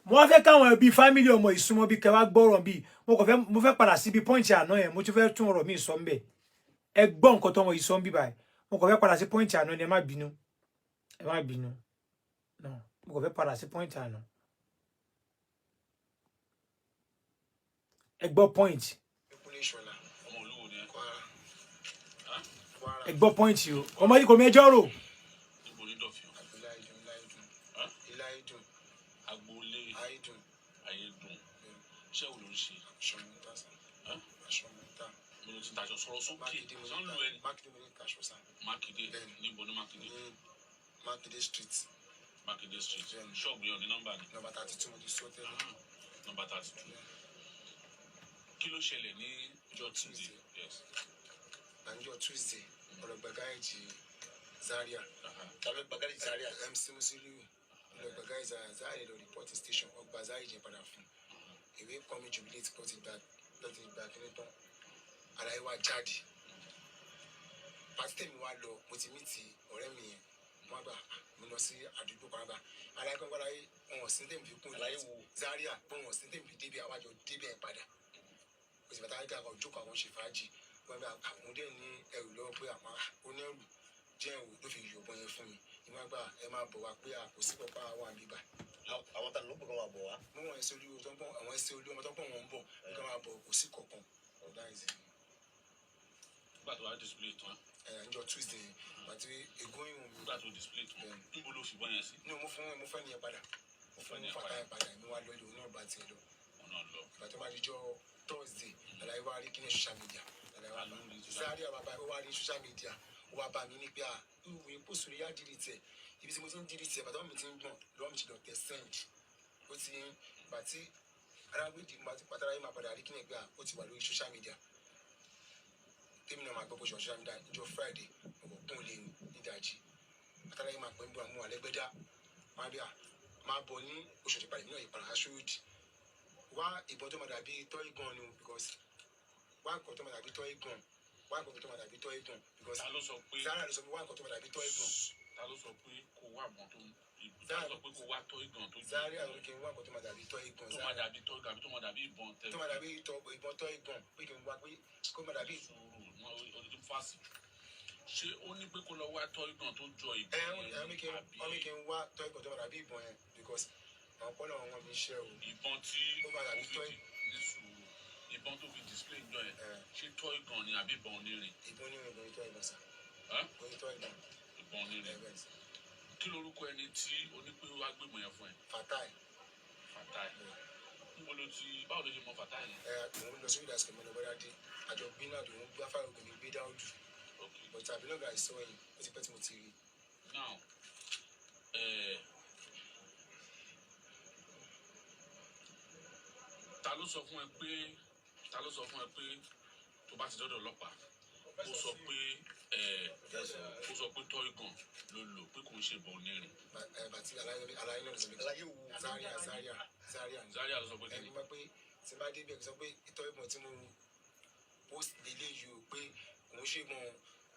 Mo wá fẹ́ káwọn ẹbí, family ọmọ ìsúnmọ́ bí kẹwàá gbọ́rọ̀ bí mo kàn fẹ́. Mo fẹ́ padà síbi point àná yẹn. Mo tún fẹ́ tún ọ̀rọ̀ mi sọ ń bẹ̀. Ẹ gbọ́ nǹkan tọmọ yìí sọ ń bí báyìí. Mo kàn fẹ́ padà sí point àná ni. Ẹ má bínú, ẹ má bínú. No, mo kàn fẹ́ padà sí point àná. Ẹ gbọ́ point. Kúnlé Ṣọlá. Ọmọ olúwo ni ẹ? Kwara. Kwara. Ẹ gbọ́ point o. Ọmọ yìí kò mẹjọ́ rò. Níbo ní Dọ̀fíọ́? Agboolé Ayédùn, Láìdùn. Ẹ́? Iláìdùn. Agboolé? Ayédùn. Ayédùn. Iṣẹ́ wo ló ń ṣe? Aṣọ mo ń tà sá. Ẹ́? Aṣọ mo ń tà. Mo lọ ti taṣọ. Sọ̀rọ̀ sókè. Mákindé mo Ṣé ń ní lu ta. ẹni? Mákindé mo ní kaṣọ sá. Mákindé? Bẹ́ẹ̀ni. Níbo ní Mákindé? Ní Mákindé Street. Mákindé Street. Bẹ́ẹ̀ni. Ṣọ́ọ̀bù yẹn ò ní nọ́mbà ni? Nọ́mbà 32, mo ti sọ tẹ́lẹ̀. Ah, nọ́mbà 32. Kí ló ṣẹlẹ̀ ní ọjọ́ Tuesday? Yes. Àníjọ́ Tuesday, ọlọ́gbà gáàjì Zaria. Tàbí gbàgádì Zaria? MC Musiliu ọlọ́gbà gáàjì Zaria. Zaria lọ report station, ọgbà Zaria jẹ padà fún ìwé kan mi, jubilate kó ti gba lọ ti gba kíní tán. Àlàyé wa jáde, party tèmi wa lọ, mo ti meet ọ̀rẹ́ mi yẹn. Wọ́n gbà mo lọ sí àdúgbò kan, gbà àlàyé kan gbàlàyé wọn ò sí tèmi fi kún. Àlàyé wo? Zaria wọn ò sí tèmi fi débi, àwájọ débẹ̀ padà. Ó sì bàtà àgbà jókòó, àwọn ṣe fàájì. Wọn gbà àwọn dẹ̀ ní ẹrù lọ́wọ́ pé àwọn onẹ́rù jẹ́ ẹrù ló fi yọ̀bọ̀n yẹn fún mi. Ìwọ́n gbà ẹ máa bọ̀ wá pé a kò sí pọ̀pá wà bíbà. Àwọn tani ló pè kán máa bọ̀ wá? Mú wọn ẹsẹ olú tó ń bọ̀, àwọn ẹsẹ olú ọmọ tó ń bọ̀, wọn ń bọ̀ nígbà máa bọ̀, kò sí kọ̀ọ̀kan ọ̀dà ìsìn. Nígbà tó wá display tán? Ẹ̀ ǹjọ́ Tuesday àti ègún ìwọ̀n mi. Nígbà tó display tán? Bẹ́ẹ̀ni. Níbo ló fi bọ́ yẹn sí? Ní mo fún mo fẹ́ nìyẹn padà, mo fún nìyẹn fata padà. Yẹn padà, èmi wá lọ ilé òun náà bá tiẹ̀ lọ. Òun náà lọ. Ìgbà tó bá di jọ́ Thursday, àlàyé wa rí kíní social media, àlàyé wa Ta ló rí social? Zaria bàbá ó wá rí social media, ó wá bá mi ní pé à ìwé pósìtì yá delete ẹ̀. Ibi tí mo ti ń delete ẹ̀, bàtà mi ti ń gbọ̀n lọ́wọ́ mi ti lọ tẹ̀ send. Ó ti ń gbà tí arábìdì gbà tí pátá yìí máa padà rí kíní pé à ó ti wà lórí social media. Tèmi náà máa gbọ́ bó ṣe wà social media. Níjọ́ Friday, mo kò kún lé ní nídàájí, pátá yìí máa pẹ́ ń bọ̀ àwọn àlẹ́gbẹ́dá máa bí à máa bọ̀ ní Oṣòdì padà. Èmi náà yìí padà aṣọ́òdì wá ìbọn tó máa dàbí toy gun ni o, because wá nǹkan tó máa dàbí toy gun, wá nǹkan tó máa dàbí toy gun, because Ta ló sọ pé? Zaria ló sọ pé wá nǹkan tó máa dàbí toy gun. Ta ló sọ pé kó wá mọ́ tó? Ta ló sọ pé kó wá toy gun tó ju? Zaria ló kí n wá nǹkan tó máa dàbí toy gun. Tó máa dàbí toy gun àbí tó máa dàbí ìbọn tẹ? Tó máa dàbí ìbọn toy gun, pé kí n wá pé kó máa dàbí. Sùúrù wọn, o ti fásitì jù. Ṣé ó ní pé kó lọ wá toy gun tó jọ Ẹ ìbọn ẹ yẹn ní ni kí n àbí? Wọ́n ní kí n wá toy gun tó máa dàbí ìbọn yẹn, because àwọn kọ́ náà wọ́n mi ṣẹ́ o. Ìbọn tí Ó máa ó dàbí fi toy. Ní sùúrù, ìbọn tó fi display jọ yẹn, Ẹ. ṣé toy gun ni àbí ìbọn onírin? Ìbọn ní ìbọn toy gun sà. Ẹ́? Ìbọn toy gun. Ìbọn Ẹ onírin. Bẹ́ẹ̀ sà. Kí lorúkọ ẹni tí ó ní pé wàá gbébọn yẹn fún ẹ? Fatai. Fatai. Níbo ló ti, báwo ló ṣe mọ Fatai yẹn? Ẹ mò ń lọ sí ìdásíkò mi lọ bọ́dá dé àjọ gbé náà dùn ún gbé afárá ògùn mi gbé dáúdù. But àbí náà gà ìsọ yìí, ó ti pẹ́ tí mo ti rí. Now, ta ló sọ fún ẹ pé tó bá ti dọ́dọ̀ ọlọ́pàá, kó sọ pé kó sọ pé toy gun ló lò, pé kò ń ṣe ìbọn onírin? Bàtí aláyé náà ló sọ pé. Àlàyé wo? Zaria, Zaria, Zaria ni. Zaria ló sọ pé Ẹ kí ni? Mo pé tí n bá dé ibẹ̀, sọ pé ìtọ́ ìbọn tí mo post lélẹ̀ yìí o, pé kò ń ṣe ìbọn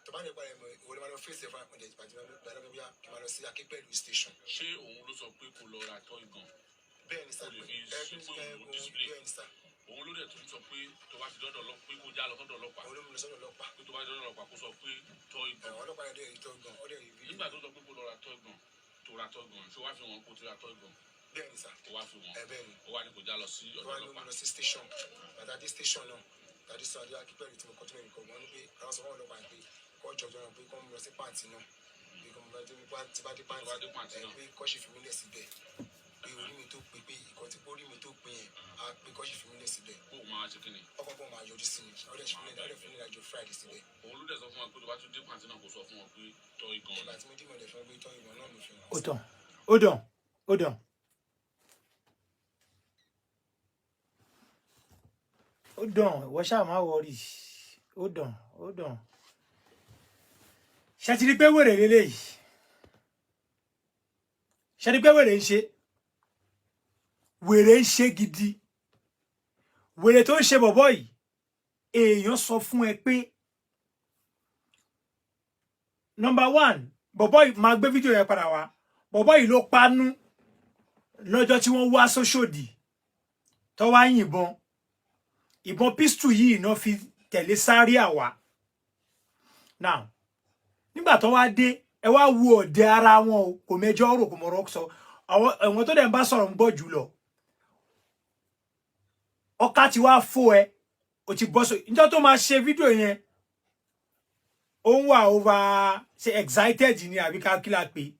tó bá lè padà mọ̀, ìwọ ló máa lọ fèsì ẹ̀ fún àwọn ọ̀dẹ̀. Bàtí mo bá lọ bí kí n máa lọ sí Akínpẹ̀lú station. Ṣé òun ló sọ pé kó lọ ra toy gun? Bẹ́ẹ̀ ni sà. Kó lè fi Ẹ ṣe pé ẹ òun ló display. Bẹ́ẹ̀ ni sà. Òun ló dẹ̀ tún sọ pé tó bá ti dọ́dọ̀ ọlọ́pàá, pé kó já lọ sọ́dọ̀ ọlọ́pàá? Òun ló mú lọ sọ́dọ̀ ọlọ́pàá. Pé tó bá ti dọ́dọ̀ ọlọ́pàá, kó sọ pé toy Ẹ gun. Ọlọ́pàá yẹn dẹ̀ rí toy gun, ó dẹ̀ rí fídíò. Nígbà tó sọ pé kó lọ ra toy gun, tó ra toy gun, ṣé wàá fi wọn kó ti ra toy gun? Bẹ́ẹ̀ ni sà. Ó wá fi wọn? Ẹ bẹ́ẹ̀ ni. Ó wá ní kó já lọ sí Tó ọ̀dọ̀ wá ló mú ọlọ́pàá? lọ sí station. Bàtà dé station náà tàbí sọ adé Akínpẹ̀lú tí mo kọ́ tó mẹ́rin kọ̀, wọ́n ní pé àwọn sọ fún ọlọ́pàá pé kọ́ jọjọ náà, pé kọ́ mú lọ sí pàǹtí náà, pé kọ́ mú lọ sí pàǹtí, bá dé Tó bá dé pàǹtí pàǹtí ẹ náà. pé kọ́ sì fi mí lẹ̀ síbẹ̀, pé orí mi tó pé, pé ìkọ́ tí orí mi tó pé yẹn á, pé kọ́ sì fi mí lẹ̀ síbẹ̀. Kó o máa ṣe kí ni? Ọkọ̀ pọ̀ máa yọjú sí mi, ọdẹ sì fi mí lẹ̀, ọdẹ fún mi lájọ Friday síbẹ̀. Òun ló dẹ̀ sọ fún wa pé tó bá tún dé pàǹtí náà, kó sọ fún wọn pé toy gun Ìgbà tí mo dì mọ̀lẹ́ fún pé tọ́ ìbọn náà ló fi hàn. Ó tàn, ó dàn, ó dàn, ó dàn. Ìwọ ṣáà má worry. Ó dàn, ó dàn. Ṣe ti rí pé wèrè lélẹ́yìí? Ṣe rí pé wèrè ń ṣe, wèrè ń ṣe gidi? Wèrè tó ń ṣe bọ̀bọ̀ yìí, èèyàn sọ fún ẹ pé number one, bọ̀bọ̀ yìí máa gbé fídíò yẹn padà wá. Bọ̀bọ̀ yìí ló panú. Lọ́jọ́ tí wọ́n wá sóṣòdì tó wá yìnbọn, ìbọn pistol yìí náà fi tẹ̀lé Zaria wá. Now, nígbà tó wá dé, ẹ wá wo ọ̀dẹ̀ ara wọn o. Kò mẹjọ rò, kò mọ̀rọ̀ sọ. Àwọn ẹ̀wọ̀n tó dẹ̀ ń bá sọ̀rọ̀ ń gbọ́ jù lọ. Ọkà ti wá fó ẹ, o ti bọ́ so. Níjọ́ tó máa ṣe fídíò yẹn, ó ń wà over ṣe excited ni àbí ká kí la pè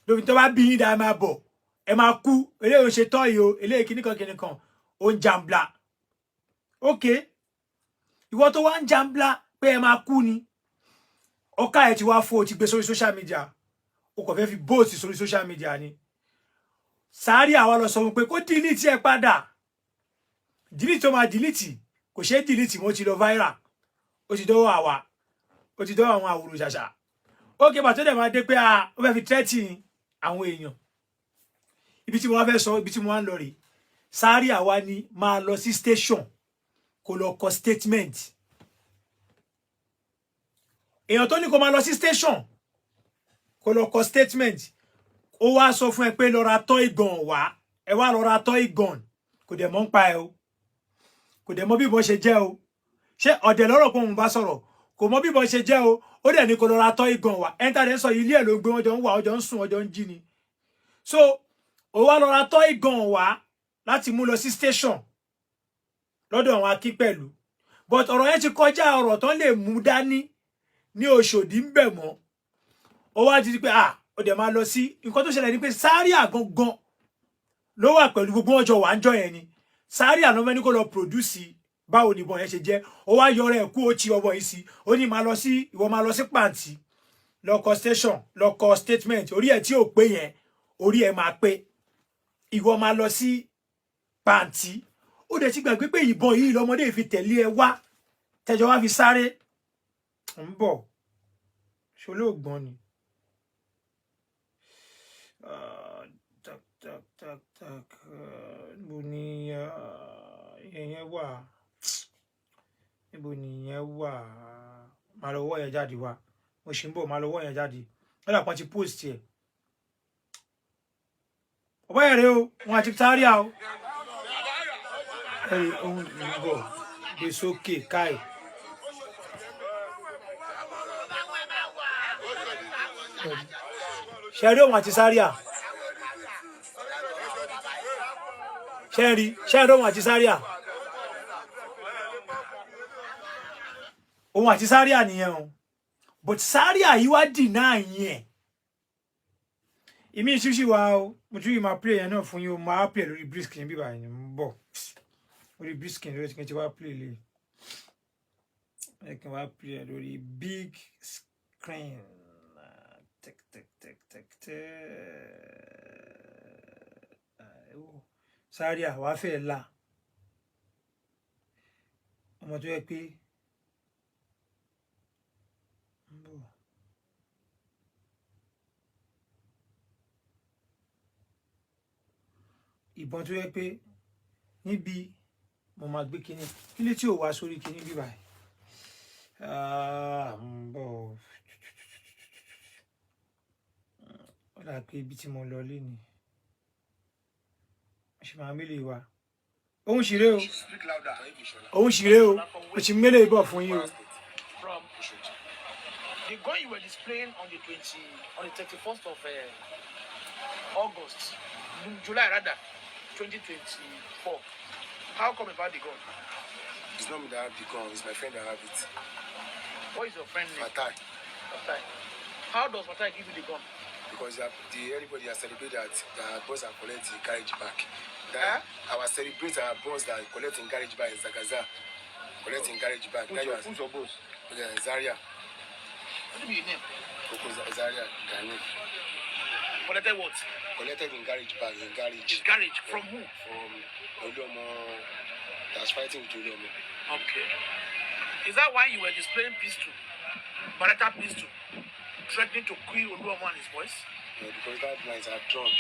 lóbi tó bá bí yín dáa, máa bọ̀, ẹ máa kú. Eléyìí ò ṣe tọ́ yìí o, eléyìí kíníkan kíníkan, ó ń jàǹblà. Ok, ìwọ tó wá ń jàǹblà pé ẹ máa kú ni, ọkà ẹ ti wá fó, o ti gbé sórí social media, o kò fẹ́ fi bóòtì sórí social media ni. Zaria àwa lọ sọ fún pé kó delete ẹ padà. Delete tó máa delete, kò ṣeé delete mo ti lọ viral, ó ti dọ́wọ́ àwa, ó ti dọ́wọ́ àwọn àwòrán ṣàṣà. Ókè, bàtó dẹ̀ máa dé pé a ó fẹ́ fi threaten àwọn èèyàn. Ibi tí mo wá fẹ́ sọ, ibi tí mo wá ń lọ rèé. Zaria àwa ni máa lọ sí station kó lọ kọ statement. Èèyàn tó ní kó máa lọ sí station kó lọ kọ statement, ó wá sọ fún ẹ pé lọ ra toy gun wá. Ẹ wá lọ ra toy gun, kò dẹ̀ mọ̀ ń pa ẹ o, kò dẹ̀ mọ̀ bí ìbọn ṣe jẹ́ o. Ṣé ọ̀dẹ̀ lọ́rọ̀ pé òun bá sọ̀rọ̀? Kò mọ̀ bí ìbọn ṣe jẹ́ o. Ó dẹ̀ ní kó lọ ra toy gun wá. Ẹni tá a dẹ̀ ń sọ, ilé ẹ̀ ló ń gbé, wọ́n jọ ń wà, ọjọ́ ń sùn, ọjọ́ ń jí ni. So ó wá lọ ra toy gun wá láti mú lọ sí station lọ́dọ̀ àwọn Akínpẹ̀lú. But ọ̀rọ̀ yẹn ti kọjá ọ̀rọ̀ tán lè mú dání ní Òṣòdì ń bẹ̀ mọ́. Ó wá ti di pé, ah, ó dẹ̀ máa lọ sí. Nǹkan tó ṣẹlẹ̀ ni pé Zaria gangan ló wà pẹ̀lú gbogbo wọn jọ wà ń jọ yẹn ni. Zaria ló fẹ́ ní kó lọ produce báwo ni ìbọn yẹn ṣe jẹ́. Ó wá yọrọ ẹ̀ kú, ó ti ọwọ́ yìí sí, ó ní máa lọ sí, ìwọ máa lọ sí pàǹtí, lọ kọ station, lọ kọ statement. Orí ẹ̀ tí ò pé yẹn, orí ẹ̀ máa pé. Ìwọ máa lọ sí pàǹtí. Ó dẹ̀ ti gbàgbé pé ìbọn yìí lọmọdé fi tẹ̀lé ẹ wá, tẹjọ wá fi sáré ń bọ̀. Ṣolóògbọ́n ni. Ah, tak tak tak tak, níbo ni ìyẹn wà? Níbo ni ìyẹn wà? Máa lọ wọ́ yẹn jáde wá. Mo ṣì ń bọ̀, máa lọ wọ́ yẹn jáde. Wọ́n dà pọ́n ti post ẹ̀. Ọ̀bọ̀ yẹn rèé o, wọn àti Zaria o. Ẹ̀rí ohun ń bọ̀, gbé sókè káì. Ṣe rí òun àti Zaria? Ṣe rí, ṣe rí òun àti Zaria? Òun àti Zaria nìyẹn o. But Zaria yìí wá deny yẹn. Ìmí ìṣúṣì wa o, mo tún yìí máa play yẹn náà fún yín o. Máa play lórí briskin bíbá yẹn ń bọ̀, orí briskin lórí tí wàá play lè ẹ kí n wá play lórí big screen. Tek tek tek tek tek. Zaria wàá fẹ́ la ọmọ tó yẹ pé ń bọ̀. Ìbọn tó yẹ pé níbi mo máa gbé kinní kílé tí ò wá sórí kinní bíbá ẹ̀ ń bọ̀. Ó dà pé ibi tí mo lọ lé ni mo ṣe máa mélèé wa. Òun sì rèé o, òun sì rèé o, mo sì mélèé bọ̀ fún yín o. From the gun you were displaying on the 20, on the 31st of August, July rather, 2024. How come about the gun? It's not me that have the gun, it's my friend that have it. What is your friend name? Fatai. Fatai. How does Fatai give you the gun? Because everybody has celebrated that the boss are collect the garage back. That Huh? Our celebrate our boss that collect in garage back in Zagaza. Collect in garage back. Who's your, who's your boss? Zaria. What do you name? Koko Zaria Gani. Collected what? Collected in garage back in garage. His garage. From who? From Oluomo, that's fighting with Oluomo. Okay. Is that why you were displaying pistol, Beretta pistol, threatening to kill Oluomo and his boys? Yeah, because that night I'm drunk.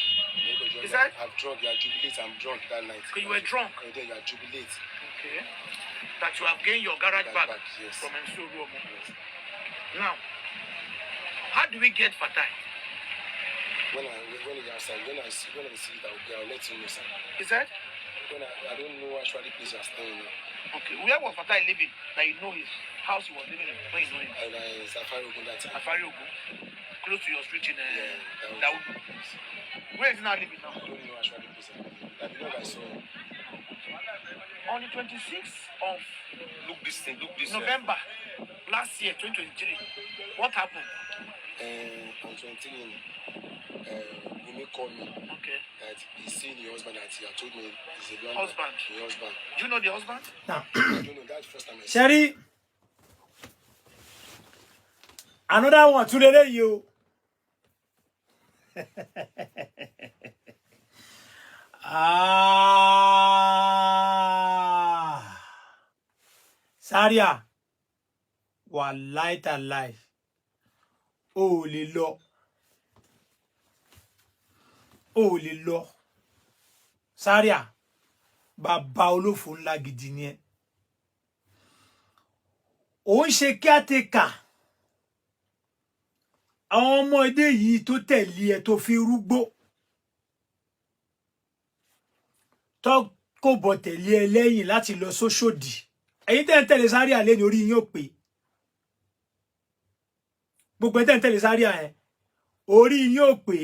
Is that? I'm drunk. You are jubilate. I'm drunk that night. Okay, you were drunk. Yeah, you are jubilate. Okay. That you have gained your garage back, back, yes. from MC Oluomo. Yes. Now, how do we get Fatai? When he outside, when I see it, I will let him know, sir. He said, When I don't know actually place he are staying now. Okay, where was Fatai living? That you know his house he was living in when you know him? And I Safari Ogun that time. Afari Ogun, close to your street in Yeah, Dawood. Where is he now living now? I don't know actually place he living. I know I saw him. On the 26th of Look this thing, look this. November last year, 2023, what happened? On 23, Wunmi called me that he seen the husband, that he had told me he's a landlord. Husband. The husband. Do you know the husband? Now, I don't know. That's the first time I Ṣé rí another one tún lélẹ́yìí o. Ah, Zaria, wàláì tàláì, o ò lè lọ, o ò lè lọ. Zaria, bàbá olófò ńlá gidi ni ẹ. Ò ń ṣe caretaker àwọn ọmọdé yìí tó tẹ̀lé ẹ, tó fi rúgbó, tó kò bọ̀ tẹ̀lé ẹ lẹ́yìn láti lọ sóṣòdì. Ẹ̀yin tẹ́ ń tẹ̀lé Zaria lẹ́ni, orí yín ò pé. Gbogbo ẹ̀ tẹ́ ń tẹ̀lé Zaria yẹn, orí yín ò pé.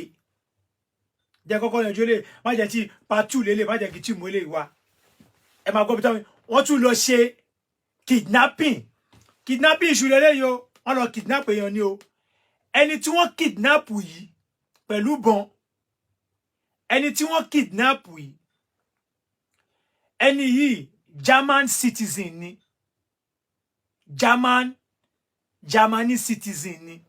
Jẹ́ kọ́kọ́ yanjú lè má jẹ́ tí patu lélẹ̀, má jẹ́ kí tí mo lè wá. Ẹ máa gbọ́ bí táwọn wọ́n tún lọ ṣe kidnapping. Kidnapping ìṣù lélẹ́yìí o. Wọ́n lọ kidnap èèyàn ni o. Ẹni tí wọ́n kidnap yìí pẹ̀lú bọn, ẹni tí wọ́n kidnap yìí, ẹni yìí German citizen ni, Germany citizen ni.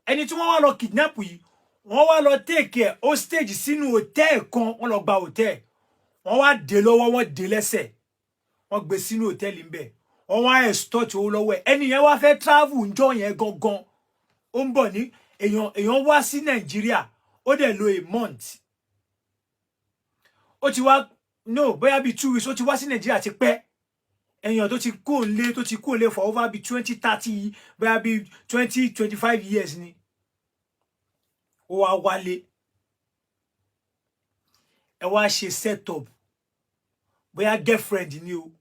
Ẹni tí wọ́n wá lọ kidnap yìí, wọ́n wá lọ take ẹ̀ hostage sínú hòtẹ́ẹ̀lì kan. Wọ́n lọ gba hòtẹ́ẹ̀lì, wọ́n wá dé lọ́wọ́, wọ́n dé lẹ́sẹ̀, wọ́n gbé sínú hòtẹ́ẹ̀lì ńbẹ̀, wọ́n wá extort owó lọ́wọ́ ẹ̀. Ẹni yẹn wá fẹ́ travel ńjọ́ yẹn gangan. Ó ń bọ̀ ní èèyàn wá sí Nàìjíríà, ó dẹ̀ lo a month. Ó ti wá, no, bóyá bíi 2 weeks, ó ti wá sí Nàìjíríà ti pẹ́. Èèyàn tó ti kó lé for over bíi 20, 30, bóyá bíi 20, 25 years ni. Ó wá wálé, ẹ wá ṣe set up, bóyá girlfriend ni o,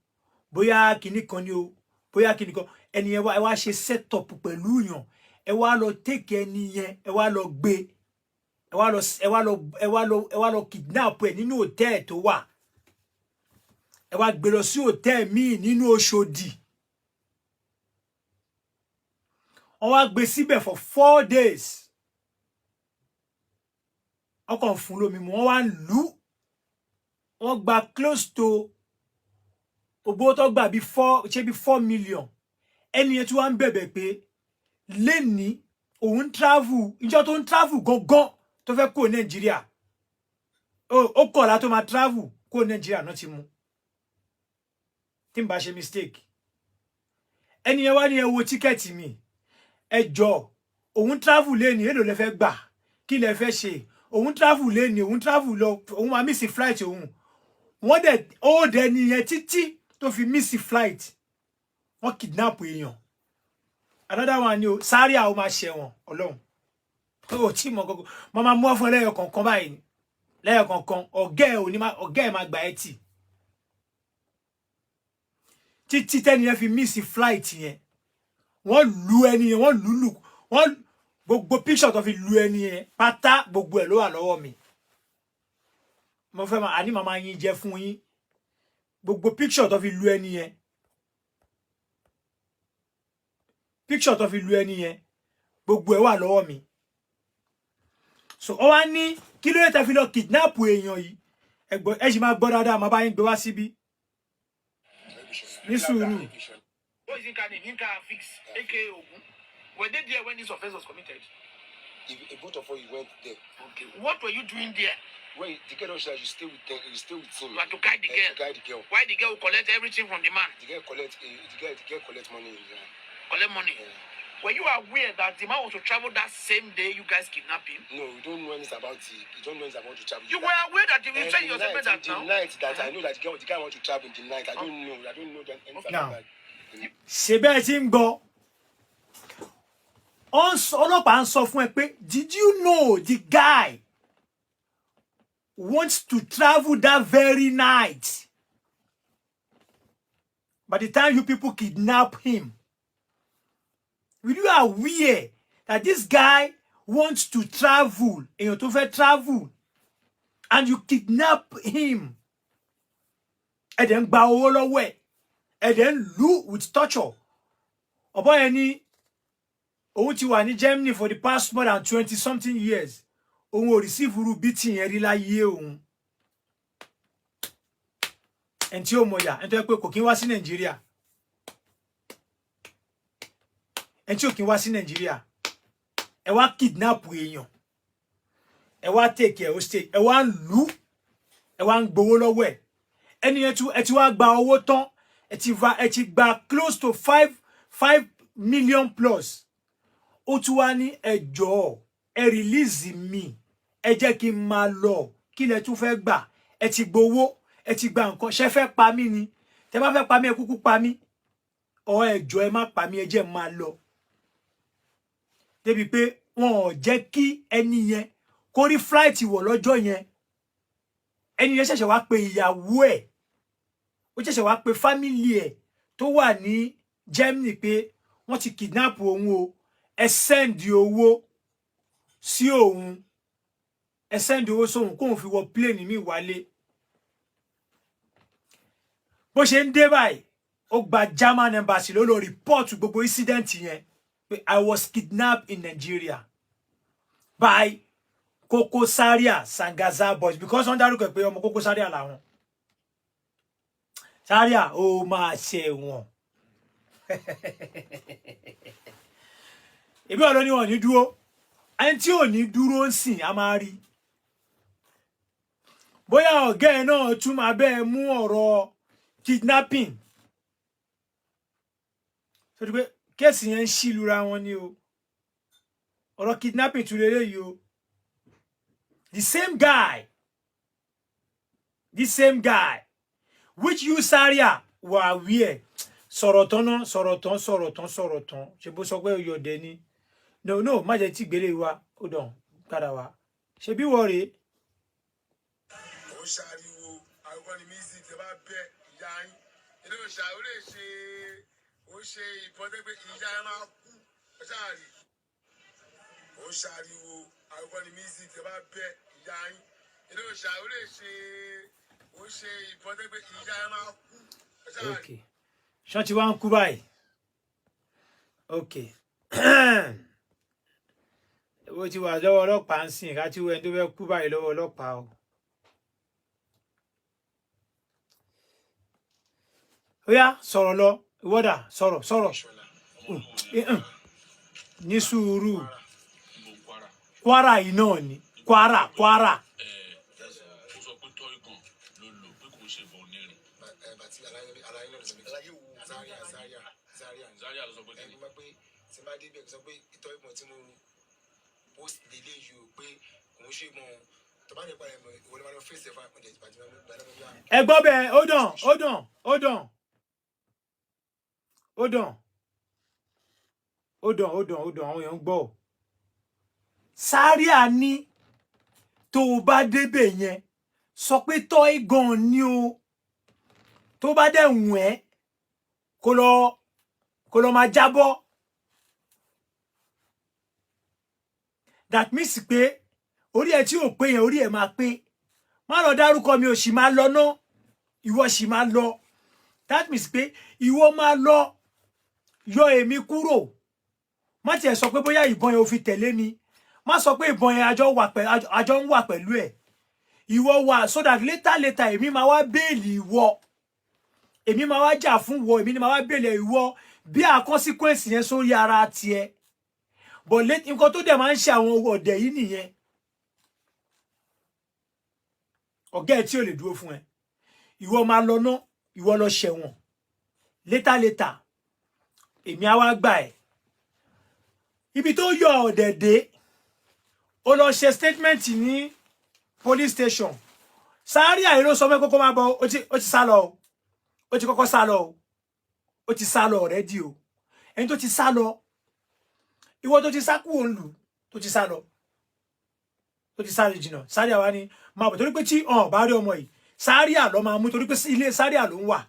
bóyá kinní kan ni o, bóyá kinní kan. Ẹni yẹn wá, ẹ wá ṣe set up pẹ̀lú yàn, ẹ wá lọ take ẹni yẹn, ẹ wá lọ gbé, ẹ wá lọ kidnap ẹ nínú hòtẹ́ẹ̀lì tó wà. Ẹ wá gbé lọ sí hòtẹ́ẹ̀lì míì nínú Òṣòdì. Wọ́n wá gbé síbẹ̀ for 4 days. Wọ́n kàn fún lómi mu, wọ́n wá ń lù ú. Wọ́n gba close to owó tó gbà bí four, ṣé bí 4 million. Ẹni yẹn tí wọ́n ń bẹ̀bẹ̀ pé lẹ́ni òun travel, ìjọ tó ń travel gangan tó fẹ́ kó Nàìjíríà, ó kọ̀ọ̀la tó máa travel kó Nàìjíríà náà ti mú, tí n bá ṣe mistake. Ẹni yẹn wá ní, "Ẹ wo ticket mi, ẹ jọ, òun travel lẹ́ni, èlò lẹ fẹ́ gbà? Kí lẹ fẹ́ ṣe?" Òun travel lẹ́ni, òun travel lọ, òun máa miss flight òun. Wọ́n dẹ̀ ó dẹ̀ nìyẹn títí tó fi miss flight. Wọ́n kidnap èèyàn. Another one ni o. Sáré àwọn máa ṣẹ̀wọ̀n. Ọlọ́run ó tí mọ̀ gbogbo mo máa mú ọ fún ẹ lẹ́yọ̀ kọ̀ọ̀kan báyìí, lẹ́yọ̀ kọ̀ọ̀kan. Ọ̀gá ẹ̀ ò ní má, ọ̀gá ẹ̀ máa gbà ẹ́ tì títí tẹ́ni yẹn fi miss flight yẹn. Wọ́n lu ẹni yẹn, wọ́n lù lù wọ́n. Gbogbo picture tó fi lu ẹni yẹn pátá, gbogbo ẹ̀ ló wà lọ́wọ́ mi. Mo fẹ́ máa àní màmá yín jẹ́ fún yín. Gbogbo picture tó fi lu ẹni yẹn, picture tó fi lu ẹni yẹn, gbogbo ẹ̀ wà lọ́wọ́ mi. So ó wá ní, kí ló dé tẹ́ fi lọ kidnap èèyàn yìí? Ẹ gbọ́, ẹ sì máa gbọ́ dáadáa. Màá bá yín gbé wá síbí ní sùúrù. What is Yinka name? Yinka Fix, aka Ogun. Were they there when this offense was committed? If both of us went there. Okay. What were you doing there? When the girl said you stay with them, you stay with him. You had to guide the girl. To guide the girl. Why the girl will collect everything from the man? The girl collect money in there. Collect money. Yeah. Were you aware that the man was to travel that same day you guys kidnapped him? No, we don't know anything about the. You don't know anything about the travel. You were aware that you said The yourself night, that the now. night that I know that the guy want to travel in the night. I don't know. I don't know that anything Now. About that. Ṣe bẹ́ẹ̀ tí ń gbọ́? Ọlọ́pàá ń sọ fún ẹ pé, did you know the guy wants to travel that very night? By the time you people kidnap him, will you aware that this guy wants to travel? Èèyàn tó fẹ́ travel and you kidnap him, ẹ dẹ̀ ń gba owó lọ́wọ́ ẹ̀, ẹ dẹ̀ ń lù with torture. Ọ̀bọ yẹn ní òun ti wà ní Germany for the past more than 20 something years, òun ò receive irú beating yẹn rí láyé òun. Ẹni tí ó mọ̀yà, ẹni tó yẹ pé kò kí ń wá sí Nàìjíríà, ẹni tí ò kí ń wá sí Nàìjíríà, ẹ wá kidnap èèyàn, ẹ wá take ẹ hostage, ẹ wá ń lù ú, ẹ wá ń gbowó lọ́wọ́ ẹ̀. Ẹni yẹn tún, ẹ ti wá gba owó tán, ẹ ti gba close to 5 5 million plus. Ó tún wá ní, "Ẹ jọ̀ọ́, ẹ release mi, ẹ jẹ́ kí n máa lọ." Kí lẹ tún fẹ́ gbà? Ẹ ti gbowó, ẹ ti gba nǹkan. Ṣé fẹ́ pa mí ni? Tẹ bá fẹ́ pa mí, ẹ kúkú pa mí. Ọ ẹ jọ̀ọ́, ẹ má pa mí, ẹ jẹ́ n máa lọ. Débi pé wọn ò jẹ́ kí ẹni yẹn kó rí flight wọ̀ lọ́jọ́ yẹn. Ẹni yẹn ṣẹ̀ṣẹ̀ wá pe ìyàwó ẹ̀, ó ṣẹ̀ṣẹ̀ wá pe family ẹ̀ tó wà ní Germany pé wọ́n ti kidnap òun o, ẹ send owó sí òun, ẹ send owó sóun kóun fi wọ plane mi wálé. Bó ṣe ń dé báyìí, ó gba German embassy, ló lọ report gbogbo incident yẹn pé, "I was kidnapped in Nigeria by Koko Zaria Sangaza boys," because wọ́n dárúkọ pé ọmọ Koko Zaria làwọn. Zaria, ó máa ṣẹ̀wọ̀n. Ìbí ọ̀rọ̀ ni wọn ò ní dúró. Ẹni tí ò ní dúró ń sìn, a máa rí bóyá ọ̀gá ẹ̀ náà tún máa bẹ́ẹ̀ mú ọ̀rọ̀ kidnapping tó di pé case yẹn ń ṣí lura wọn ni o. Ọ̀rọ̀ kidnapping tún lélẹ́yìí o. The same guy, the same guy which you, Zaria, were aware. Sọ̀rọ̀ tán náà, sọ̀rọ̀ tán, sọ̀rọ̀ tán, sọ̀rọ̀ tán. Ṣe bó sọ pé oyọ̀dẹ ni? No, no, má jẹ́ tí gbélé wa ó dàn padà wá. Ṣe bí wọ́n rèé? Ó ń ṣàríwo àwọn ní music ẹ bá bẹ ìyá yín ilé òṣà, ó lè ṣe, ó ṣe ìbọn tẹ́ pé ìyá ẹ máa kú. Ó ṣàrí, ó ń ṣàríwo àwọn ní music ẹ bá bẹ ìyá yín ilé òṣà, ó lè ṣe, ó ṣe ìbọn tẹ́ pé ìyá ẹ máa kú. Ó ṣàrí. Ok, ṣán ti wá ń kú báyìí? Ok, ó ti wà lọ́wọ́ ọlọ́pàá ń sìn ká tí wọ́n ẹni tó fẹ́ kú báyìí lọ́wọ́ ọlọ́pàá o. Ó yá, sọ̀rọ̀ lọ, ìwọ́dà, sọ̀rọ̀, sọ̀rọ̀. Ṣọlá. Ní sùúrù. Níbo ń Kwara? Kwara yìí náà ni, Kwara, Kwara. Ẹ ó sọ pé toy gun ló lò, pé kò ń ṣe ìbọn onírin. Bàtí aláyé aláyé náà ló sọ pé Zaria, Zaria, Zaria ni. Zaria ló sọ pé kí Ẹni ni? Mọ̀ pé tí n bá dé ibẹ̀, sọ pé ìtọ́ ìbọn tí mo post lélẹ̀ yìí o, pé kò ń ṣe ìbọn tó bá nípa ẹ̀ mọ̀, ìwọ ni wọ́n lọ fèsì ẹ̀ fún àpọ̀jẹ̀ ìbàdí náà gbà náà bí i. Ẹ gbọ́ bẹ́ẹ̀. Ó dàn, ó dàn, ó dàn, ó dàn, ó dàn, ó dàn, ó dàn. Àwọn èèyàn ń gbọ́ ọ. Zaria ní tó o bá débẹ̀ yẹn, sọ pé toy gun ni o. Tó bá dẹ̀ wùn ẹ́, kó lọ máa jábọ́. That means pé orí ẹ tí ò pé yẹn, orí ẹ máa pé. Má lọ dárúkọ mi ò sì máa lọ ná. Ìwọ sì máa lọ. That means pé ìwọ máa lọ, yọ èmi kúrò. Má tiẹ̀ sọ pé bóyá ìbọn yẹn ò fi tẹ̀lé mi. Má sọ pé ìbọn yẹn àjọ wà pẹ̀, àjọ ń wà pẹ̀lú ẹ̀. Ìwọ wà so that later later, èmi máa wá bail ìwọ, èmi máa wá jà fún wọ, èmi ni máa wá bail ìwọ bí a consequence yẹn sórí ara tiẹ̀. But late, nǹkan tó dẹ̀ máa ń ṣe àwọn ọ̀dẹ̀ yìí nìyẹn. Ọ̀gá ẹ̀ tí ò lè dúró fún ẹ, ìwọ máa lọ ná, ìwọ lọ ṣẹ̀wọ̀n. Later later, èmi á wá gbà ẹ́. Ibi tó yọ ọ̀dẹ̀ dé, ó lọ ṣe statement ní police station. Zaria yìí ló sọ fún ẹ kókó máa bọ̀. Ó ti sá lọ o. Ó ti kọ́kọ́ sá lọ o. Ó ti sá lọ already o. Ẹni tó ti sá lọ, Ìwọ tó ti sá kúrò ńlù, tó ti sá lọ, tó ti sáré jìnnà, Zaria wá ní máa bọ̀, torí pé tí ọ̀n bá rí ọmọ yìí, Zaria lọ máa mú, torí pé ilé Zaria ló ń wà.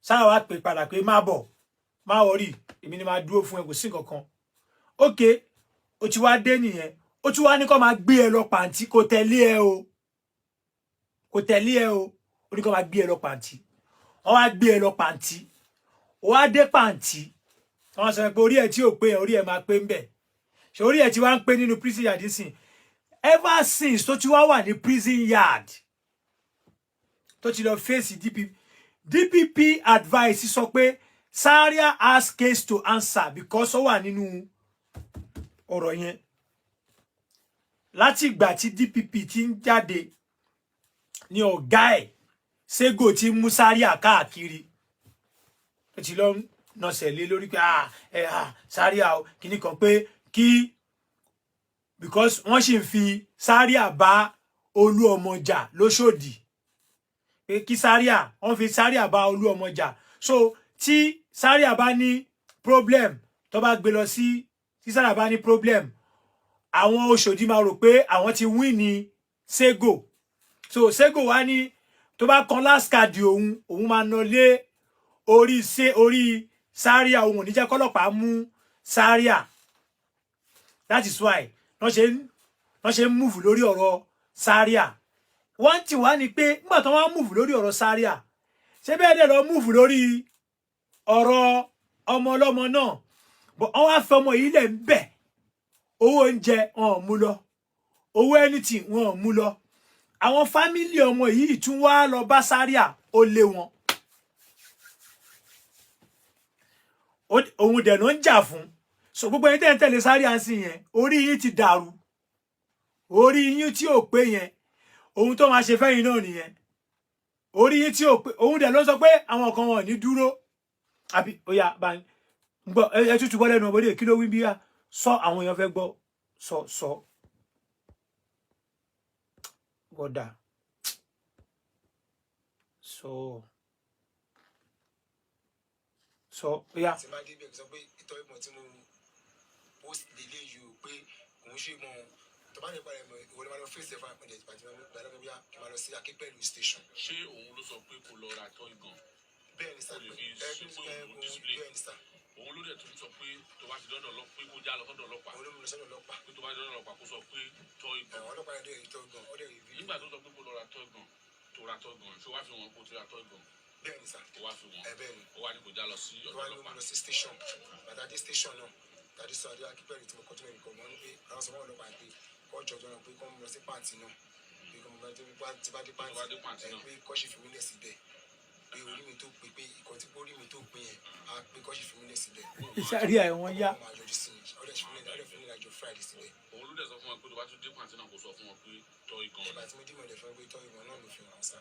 Zaria wá pè padà pé má bọ̀, má worry, èmi ni máa dúró fún ẹ, kò sí nǹkan kan. Ok, ó ti wá dé nìyẹn. Ó tún wá ní kó máa gbé ẹ lọ pàǹtí. Kò tẹ̀lé ẹ o, kò tẹ̀lé ẹ o. Ó ní kó máa gbé ẹ lọ pàǹtí. Wọ́n wá gbé ẹ lọ pàǹtí, ó wá dé pàǹtí. Wọ́n sọ pé orí ẹ tí ò pé yẹn, orí ẹ máa pé ń bẹ̀. Ṣe orí ẹ tí wá ń pé nínú prison yard sìn? Ever since tó ti wá wà ní prison yard, tó ti lọ fèsì DPP, DPP advice sọ pé Zaria has case to answer because ó wà nínú ọ̀rọ̀ yẹn. Láti ìgbà tí DPP ti ń jáde ní ọ̀gá ẹ̀ Sego ti ń mú Zaria káàkiri, ó ti lọ nọsẹ̀ lé lórí pé, ah, ẹ, ah, Zaria o, kìíní kan pé kí, because wọ́n sì ń fi Zaria bá Olú ọmọ jà lóṣòdì, pé kí Zaria, wọ́n fi Zaria bá Olú ọmọ jà. So tí Zaria bá ní problem, tó bá gbé lọ sí, tí Zaria bá ní problem, àwọn Òṣòdì máa rò pé àwọn ti win ní Sego. So Sego wá ní tó bá kan last card òun, òun máa ná lé orí ṣe orí Zaria, òun ò ní jẹ́ kọ́lọ́pàá mú Zaria. That is why wọ́n ṣe ń move lórí ọ̀rọ̀ Zaria. Wọ́n ti wá ní pé nígbà tó wọ́n move lórí ọ̀rọ̀ Zaria, ṣé bẹ́ẹ̀ dẹ̀ lọ move lórí ọ̀rọ̀ ọmọ ọlọ́mọ náà? But wọ́n wá fẹ́ ọmọ yìí lẹ̀ ń bẹ̀. Owó oúnjẹ wọn ò mú lọ, owó anything wọn ò mú lọ. Àwọn family ọmọ yìí tún wá lọ bá Zaria, ó lé wọn. Òun dẹ̀ ló ń jà fún. So gbogbo ẹni tẹ́ ń tẹ̀lé Zaria ń sìn yẹn, orí yín ti dàrú, orí yín tí ò pé yẹn, ohun tó máa ṣe fẹ́yìn náà nìyẹn. Orí yín tí ò pé, òun dẹ̀ ló sọ pé àwọn kan wọn ò ní dúró. Àbí ó yá, bá ń gbọ́, ẹ tútù bọ́ lẹ́nu ọmọdé. Kí ló wí bí yá sọ? Àwọn èèyàn fẹ́ gbọ́. Sọ, sọ wọ́dà, sọ, sọ, ó yá. Tí bá débẹ̀, sọ pé ìtọ́ ìbọn tí mo post lélẹ̀ yìí o, pé òun ṣe mọ tó bá nípa rẹ̀ mọ̀, ìwọ ni máa lọ fèsì ẹ̀fọn àpẹẹrẹ ìpàdé gbàdá bí kí n máa lọ sí Akínpẹ̀lú station. Ṣé òun ló sọ pé kó lọ ra toy gun? Bẹ́ẹ̀ ni sà. Ó lè fi ẹ ṣépè ẹ òun display. Bẹ́ẹ̀ ni sà. Òun ló dẹ̀ tún sọ pé tó bá ti dọ́dọ̀ lọ, pé kó já lọ sọ́dọ̀ ọlọ́pàá? Òun ló mú lọ sọ́dọ̀ ọlọ́pàá. Pé tó bá ti dọ́dọ̀ ọlọ́pàá, kó sọ pé toy gun. Ẹ̀wọ̀n ọlọ́pàá yẹn dẹ̀ rí toy gun, ó dẹ̀ rí fídíò. Nígbà tó sọ pé kó lọ ra toy gun, tó ra toy gun, ṣé wàá fi wọn kó tó ra toy gun? Bẹ́ẹ̀ ni sà. Ó wá fi wọn? Ẹ bẹ́ẹ̀ ni. Ó wá ní kó já lọ sí tó ọ̀dọ̀ wá ní mú ọlọ́pàá? Lọ sí station. Bàtà dé station náà, tàbí sọ adé Akínpẹ̀lú tí mo kọ́ tó mẹ́rin kọ́ mọ́ ní pé àwọn sọ fún ọlọ́pàá pé kọ́ jọjọ náà, pé kọ́ mú lọ sí pàǹtí náà, pé kọ́ mú lọ sí tí bá dé Tó bá dé pàǹtí pàǹtí ẹ náà. pé kọ́ sì fi mí lẹ̀ síbẹ̀, pé orí mi tó pé, pé ìkọ́ tí orí mi tó pé yẹn á, pé kọ́ sì fi mí lẹ̀ síbẹ̀. Zaria ẹ̀ wọ́n yá. Wọ́n máa yọjú sí mi, ọdẹ fi mí lẹ̀, ọdẹ fi mí lẹ̀ àjọ Friday síbẹ̀. Òun ló dẹ̀ sọ fún wọn pé tó bá tún dé pàǹtí náà, kó sọ fún wọn pé toy gun? Ìgbà tí mo dé mọ̀lẹ́ fún pé toy gun náà ló fi hàn sá.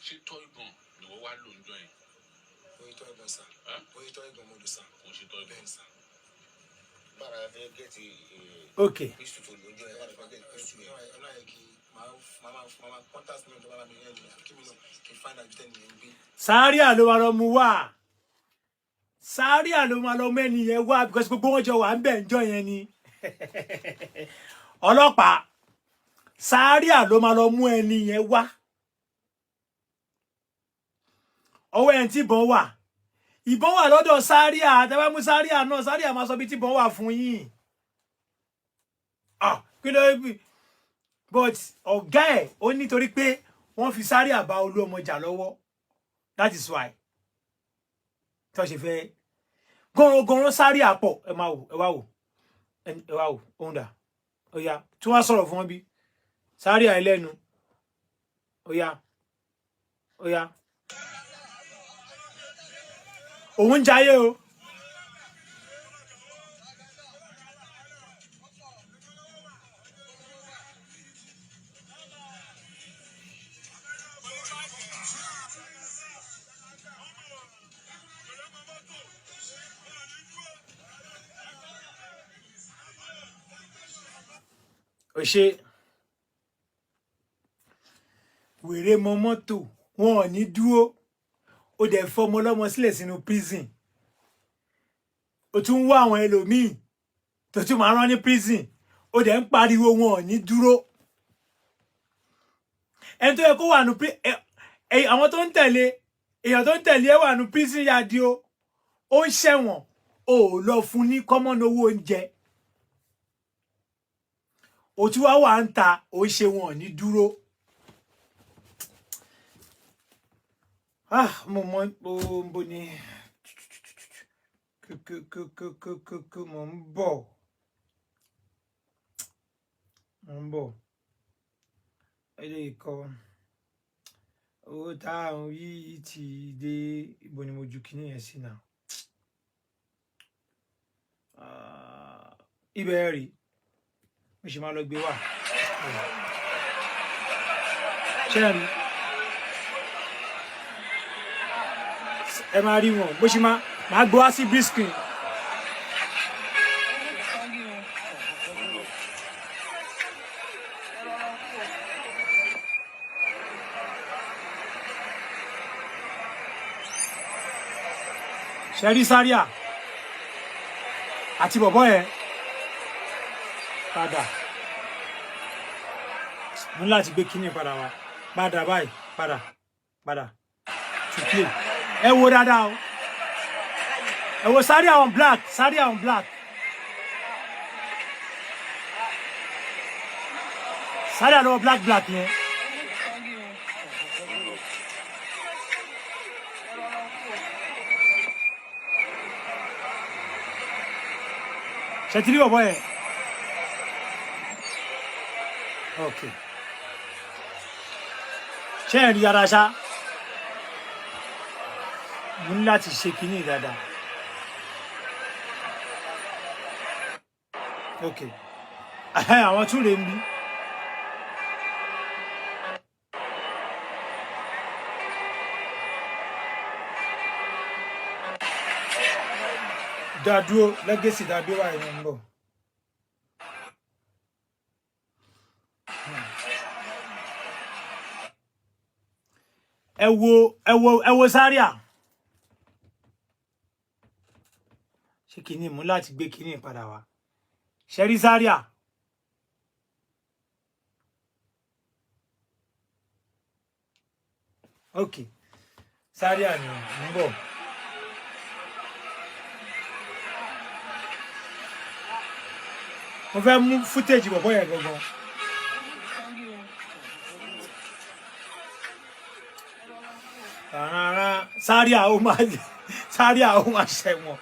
Ṣé toy gun ni wọ́n wá lò ń jọ yẹn? Oye toy gun sá. Ẹ́? Oye toy gun mo lò sá. Kò ń ṣe toy gun? Bẹ́ẹ̀ ni sá. Bára fẹ́ get Ok. pistol tó lójú ẹ̀, bára fẹ́ get pistol yẹn. Ọ̀nà yẹ kí máa contact mi tó bá bá mi rẹ́ ni, àbí kí mi náà kí n find out bí tẹ́ni yẹn ń gbé. Zaria ló máa lọ mú wá, Zaria ló máa lọ mẹ́ni yẹn wá, because gbogbo wọn jọ wà ń bẹ̀ ń jọ yẹn ni. Ọlọ́pàá, Zaria ló máa lọ mú ẹni yẹn wá. Ọwọ́ ẹni tí ìbọn wà, ìbọn wà lọ́dọ̀ Zaria. Àtẹwẹ́ mú Zaria náà, Zaria máa sọ bí tí ìbọn wà fún yín. Ah, kí ló bí? But ọ̀gá ẹ̀ ó nítorí pé wọ́n fi Zaria bá Olú ọmọ jà lọ́wọ́, that is why tí wọ́n ṣe fẹ́ gọ́rọ̀gọ́rọ̀ Zaria pọ̀. Ẹ máa wò, ẹ wá wò, ẹ wá wò òun dà. Ó yá, tí wọ́n sọ̀rọ̀ fún wọn bí Zaria ẹlẹ́nu. Ó yá, ó yá, òun ń jayé o. Ò ṣe wèrè mọ mọ́tò, wọn ò ní dúró. Ó dẹ̀ fọmọ ọlọ́mọ sílẹ̀ sínú prison. O tún ń wá àwọn ẹlòmíì tó tún máa rán ní prison. Ó dẹ̀ ń pariwo wọn ò ní dúró. Ẹni tó yẹ kó wà nù, àwọn tó ń tẹ̀lé, èèyàn tó ń tẹ̀lé ẹ wà nù prison yard o, ó ń ṣẹ̀wọ̀n, o ò lọ fún ní common owó oúnjẹ. O tún wá wà ń ta, ó ń ṣe wọn ò ní dúró. Ah, mo mọ bó ní kúkúkúkúkú. Mo ń bọ̀, mo ń bọ̀. Eléyìí kọ́, owó tá à ń yí ti dé. Ibo ni mo ju kinní yẹn sí náà? Ah, ibẹ̀ rí, mo sì máa lọ gbé wá. Ṣé ẹ rí? Ẹ máa rí wọn bó ṣe máa gbé wá sí big screen. Ṣe rí Zaria àti bọ̀bọ́ yẹn padà? Mo ní láti gbé kíní padà wá padà báyìí, padà, padà to play. Ẹ wo dáadáa o, ẹ wo Zaria on black, Zaria on black, Zaria lọ́wọ́ black, black yẹn. Ṣe ti rí bọ̀bọ́ yẹn? Ok, ṣé ẹ rí dáadáa ṣá? Mo ní láti ṣe kinní dáadáa. Ok, àwọn tún lè ń bí. Dádúró legacy, dádúró báyìí náà ń bọ̀. Ẹ wo, ẹ wo, ẹ wo Zaria. Ṣé kìíní mú láti gbé kìíní padà wá? Ṣe rí Zaria? Ok, Zaria ni ń bọ̀. Mo fẹ́ mú footage bọ̀bọ̀ yẹn gangan. Rárá, Zaria ó máa, Zaria ó máa ṣẹ̀wọ̀n.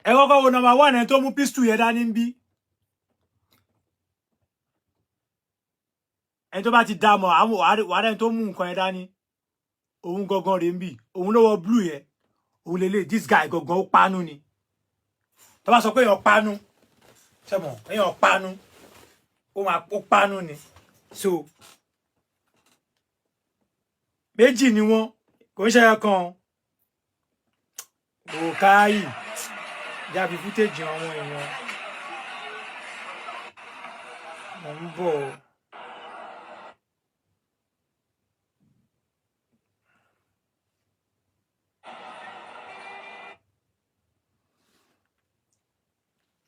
Ẹ kọ́kọ́ wo number one, ẹni tó mú pistol yẹn dání ń bí. Ẹni tó bá ti dá mọ̀ àwọn wàhálà, ẹni tó mú nǹkan yẹn dání, òun gangan rèé ń bì. Òun ló wọ blue yẹn, òun lélẹ̀. This guy gangan, ó pánú ni. Tó bá sọ pé èèyàn pánú, sẹ́mọ̀ èèyàn pánú, ó máa ó pánú ni. So méjì ni wọ́n, kò ń ṣe kan òkáyì jáfi footage àwọn èèyàn. Mò ń bọ̀ o.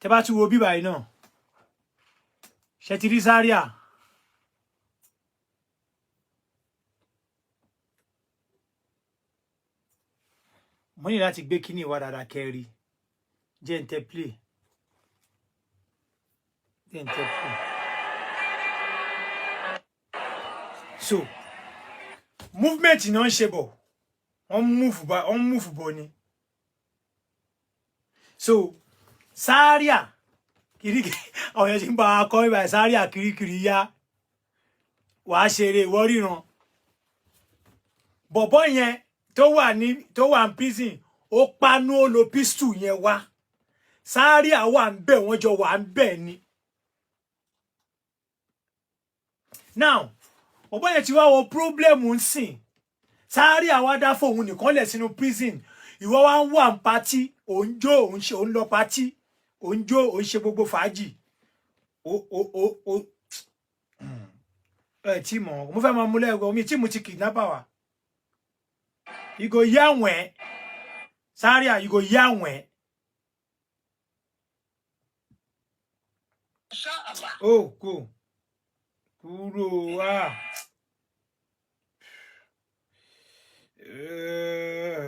Tẹ bá tún wo bíbá yìí náà, ṣe ti rí Zaria? Mo ní láti gbé kíní ìwà dáadáa kẹrí. Jẹ́ ń tẹ play, jẹ́ ń tẹ play. So movement náà ń ṣe bọ̀, wọ́n move bá, wọ́n move bọ̀ ni. So Zaria kirikiri, àwọn èèyàn ti ń bá wa kọ́ ibà. Zaria kirikiri yá, wàá ṣeré ìwọ ríran. Bọ̀bọ́ yẹn tó wà ní, tó wà ní prison, ó panú, ó lo pistol yẹn wá. Zaria wà ń bẹ̀, wọ́n jọ wà ń bẹ̀ ni. Now bọ̀bọ́ yẹn ti wá wọ problem ń sìn. Zaria wá dá fóun nìkan lẹ̀ sínú prison. Ìwọ wá ń wà ní party, ò ń jó, ò ń ṣe, ò ń lọ party, ò ń jó, ò ń ṣe gbogbo fàájì. Ó ó ó ó Ẹ tí mọ̀, mo fẹ́ máa mú lẹ́ẹ̀kọ́ mi tí mo ti kidnapper wa. You go hear when Zaria, you go hear when. Oh, go kúrò wá.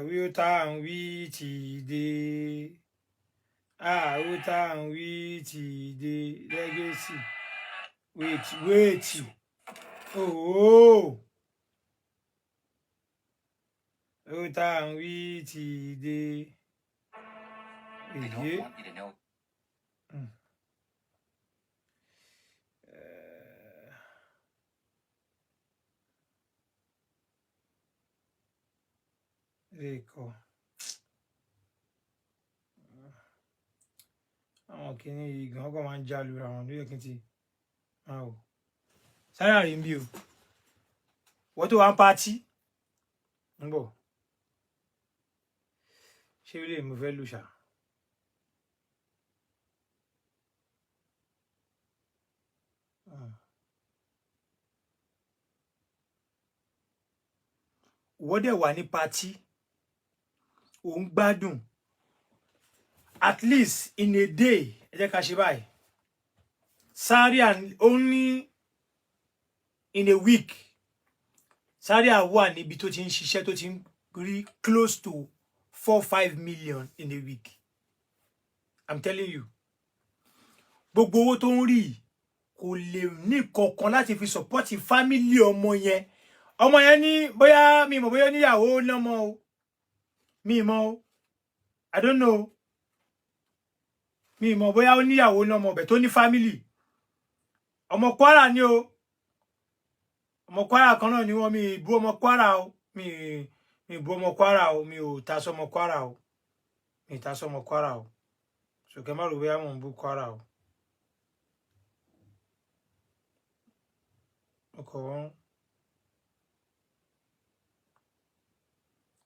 Wí ó tá à ń wí ti dé, ah, ó tá à ń wí ti dé. Legacy, wait, wait, oh, ó tá à ń wí ti dé. They Èyí. don't want you to know. Lẹ́kọ̀ọ́ àwọn kìíní yìí gan kọ́ máa ń já lura wọn lóye kí n ti máa wò sáyà rí bí o. Wọ́n tó wá ń party ń bọ̀, ṣé ilé mi fẹ́ lù ṣá. Wọ́n dẹ̀ wà ní party, òun gbádùn. At least in a day, ẹ jẹ́ ká ṣe báyìí, Zaria ó ní in a week, Zaria wà níbi tó ti ń ṣiṣẹ́, tó ti ń rí close to 4-5 million in a week. I'm telling you, gbogbo owó tó ń rí yìí, kò lè ní kankan láti fi support family ọmọ yẹn. Ọmọ yẹn ní bóyá mi mọ̀, bóyá níyàwó lọ́mọ o, mi mọ̀ o, I don't know, mi mọ̀ bóyá ó níyàwó lọ́mọ ọbẹ̀ tó ní family. Ọmọ Kwara ni o, ọmọ Kwara kan náà ni wọ́n. Mi bú ọmọ Kwara o, mi bú ọmọ Kwara o, mi ò ta sọmọ Kwara o, mi ta sọmọ Kwara o. Sòkè má rò bóyá mò ń bú Kwara o.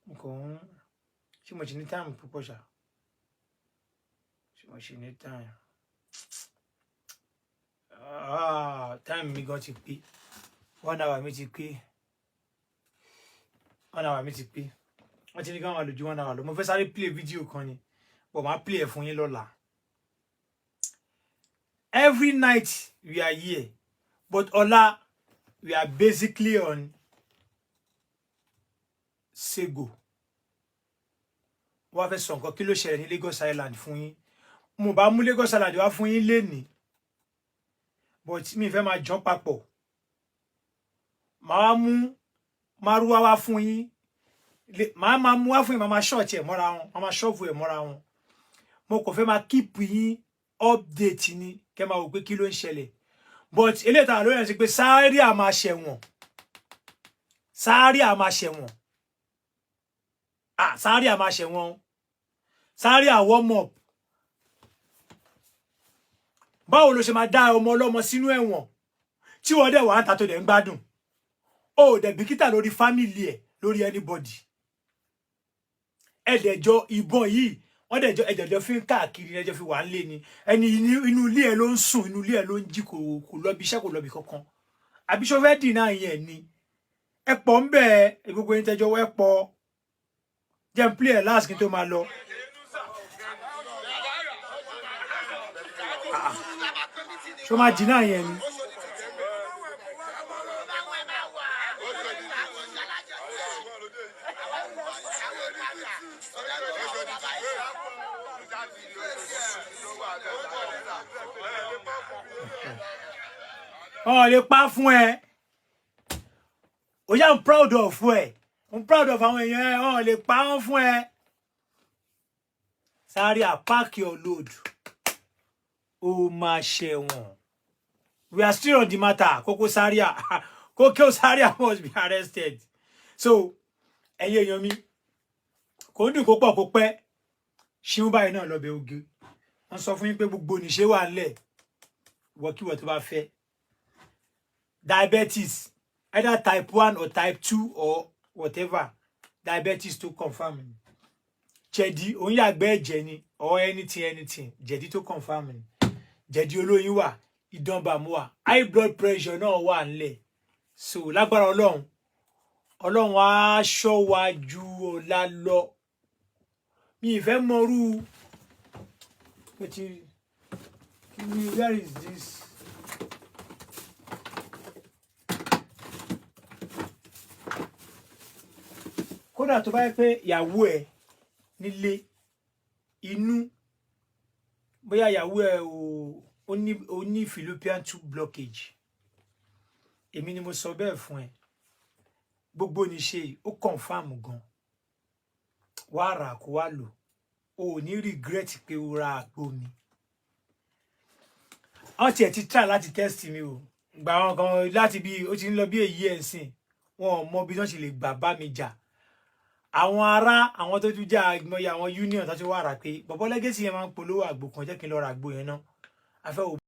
Mo kàn ń ṣé mo ṣì ní time púpọ̀ ṣá? Ṣé mo ṣì ní time? Ah, time mi gan ti pé. 1 hour mi ti pé, 1 hour mi ti pé. Wọ́n ti ní káwọn àlòjù 1 hour lọ. Mo fẹ́ sáré play video kan ni, but màá play ẹ̀ fún yín lọ́la. Every night we are here, but ọ̀la we are basically on Sego. Wọ́n fẹ́ sọ nǹkan kí ló ṣẹlẹ̀ ní Lagos Island fún yín. Mo bá mú Lagos Island wá fún yín lénìí, but mi fẹ́ máa jọ́ papọ̀. Màá mú márúwá wá fún yín, màá máa mú wá fún yín, màá máa ṣọ́ọ̀tì ẹ̀ mọ́ra wọn, màá máa ṣọ́ọ̀fù ẹ̀ mọ́ra wọn. Mo kàn fẹ́ máa keep yín update ni, kẹ́ máa wò pé kí ló ń ṣẹlẹ̀. But eléyìí tá a lóyún sí pé Zaria máa ṣẹ̀wọ̀n, Zaria máa ṣẹ̀wọ̀n. Ah, Zaria máa ṣẹ̀wọ̀n. Zaria, warm up. Báwo ló ṣe máa dá ọmọ ọlọ́mọ sínú ẹ̀wọ̀n tí wọ́n dẹ̀ wà ń ta tó dẹ̀ ń gbádùn? O ò dẹ̀ bìkítà lórí family ẹ̀, lórí anybody. Ẹ̀dẹ̀jọ ìbọn yìí, wọ́n dẹ̀jọ ẹ̀dẹ̀jọ fi ń káàkiri, ẹjọ́ fi wà ń lé ni. Ẹni inú ilé ẹ̀ ló ń sùn, inú ilé ẹ̀ ló ń jí, kò lọ bí iṣẹ́, kò lọ bí kankan. Àbí ṣó fẹ́ dìnnà yẹn ni? Ẹ pọ̀ ń bẹ̀, gbogbo yín tẹjọ́ ẹ pọ̀. Jẹ́ n play ẹ̀ last kí n tó máa lọ. Ah, ṣó máa dìnnà yẹn ni? Wọn ò lè pa fún ẹ. O yà ń proud of ẹ, ń proud of àwọn èèyàn ẹ. Wọn ò lè pa wọn fún ẹ. Zaria, pack your load, ó máa ṣẹ̀wọ̀n. We are still on the matter. Koko Zaria, Koko Zaria must be arrested. So ẹ̀yin èèyàn mi, kò ń dùn kó pọ̀ kó pẹ́, ṣíún báyìí náà lọ́bẹ̀ oge. Wọ́n sọ fún yín pé gbogbo níṣe wà ńlẹ̀. Wọ́kíwọ̀ tó bá fẹ́ diabetes, either type 1 or type 2 or whatever diabetes tó confirm ni, jẹ̀dí òun yàgbẹ́ ẹ̀jẹ̀ ni or anything, anything, jẹ̀dí tó confirm ni, jẹ̀dí olóyin wà, ìdánbàmú wà, high blood pressure náà wà ńlẹ̀. So lágbára Ọlọ́run, Ọlọ́run á ṣọ́ wa ju ọ̀la lọ. Mi ì fẹ́ mọrú mo ti kí ni. Where is this? Kódà tó bá yẹ pé ìyàwó ẹ nílé inú, bóyá ìyàwó ẹ ò ó ní fallopian tube blockage, èmi ni mo sọ bẹ́ẹ̀ fún ẹ. Gbogbo níṣe yìí, ó confam gan. Wá rà kó wá lò, o ò ní regret pé o ra àgbo mi. Wọ́n tiẹ̀ ti try láti test mi o. Gbà wọn kan láti bí ó ti ń lọ bí èyí ẹ̀ ń sìn, wọn ò mọ bí wọ́n ṣe lè gbà bá mi jà. Àwọn ará, àwọn tó tún jẹ́ àìmọye àwọn union tó ti wá rà pé bọ̀bọ́ Legacy yẹn máa ń polówó àgbo kan, jẹ́ kí n lọ ra àgbo yẹn náà. Afẹ́ wò.